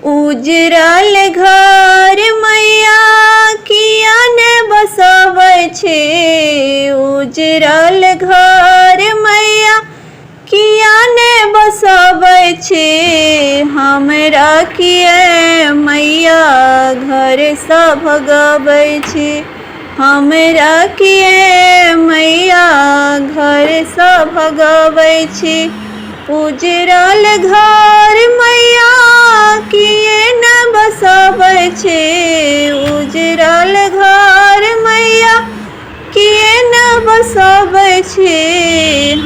उजरल घर मैया किया ने बसबै छी, उजरल घर मैया किया ने बसबै छी, हमरा किए मैया घरसँ भगबै छी, हमरा किए मैया घरसँ भगबै छी। उजरल घर मैया किए न बसबै छी, उजरल घर मैया किए न बसबै छी,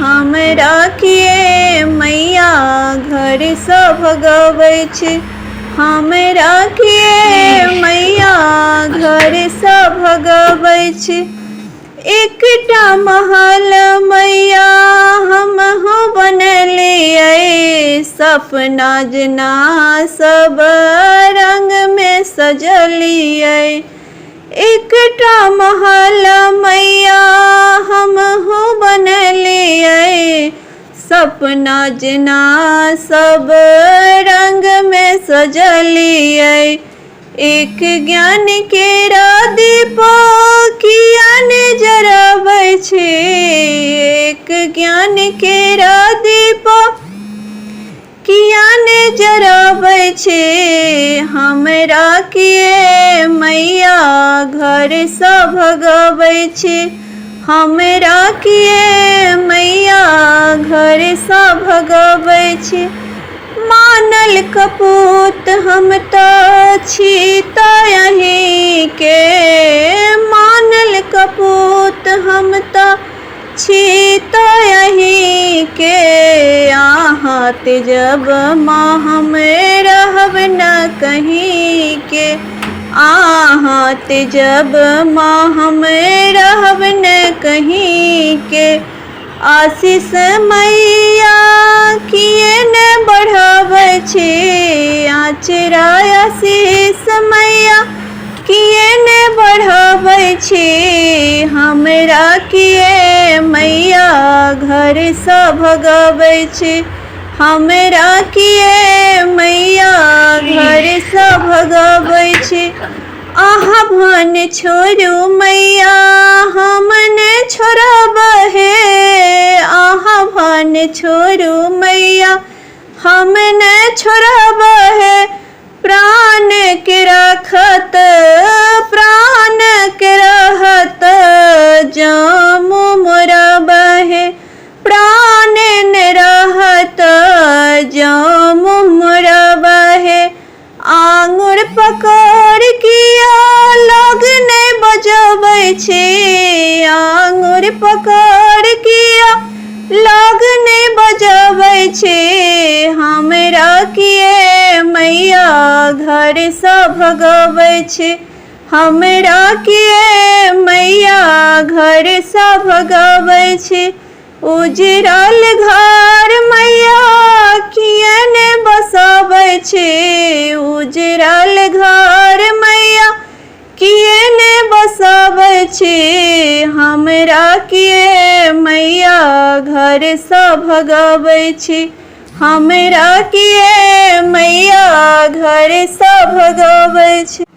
हमरा किए मैया घरसँ भगबै छी, हमरा किए मैया घरसँ भगबै छी। एकटा महल मैया हमहूँ बनेलियै, सपना जेना सब रंगमे सजलियै। एकटा महल मैया हमहूँ बनेलियै, सपना जेना सब रंगमे सजलियै। एक ज्ञान के दीप किया ने जराबै छी, एक ज्ञान के दीप किया ने जराबै छी, हमरा किए मैया घरसँ भगबै छी, हमरा किए मैया घरसँ भगबै छी। मानल कपूत हम तऽ छी तऽ अहीँके, मानल कपूत हम तऽ छी तऽ अहीँके, अहाँ तेजब माँ हम रहब न कहीँके, अहाँ तेजब माँ हम रहब न कहीँके। आशीष मैया किए ने बढ़ाबै छी, आचरा आशीष मैया किए ने बढ़ाबै छी, हमरा किए मैया घरसँ भगबै छी, हमरा किए मैया घरसँ भगबै छी। अहाँ भन छोड़ू मैया हम ने छोड़ब हे, अहाँ भन छोड़ू मैया हम ने छोड़ब हे, प्राण के रखत प्राण के रहत जामु मोरब हे, प्राण ने रहत जामु मोरब हे। आङुर पकड़ किया लग नहि बजबै छी, आङुर पकड़ किया लग नहि बजबै छी, हमरा किए मैया घरसँ भगबै छी, हमरा किए मैया घरसँ भगबै छी। उजरल घर मैया किए ने बसबै छी, उजरल घर मैया किए ने बसबै छी, हमरा किए मैया घरसँ भगबै छी, हमरा किए मैया घरसँ भगबै छी।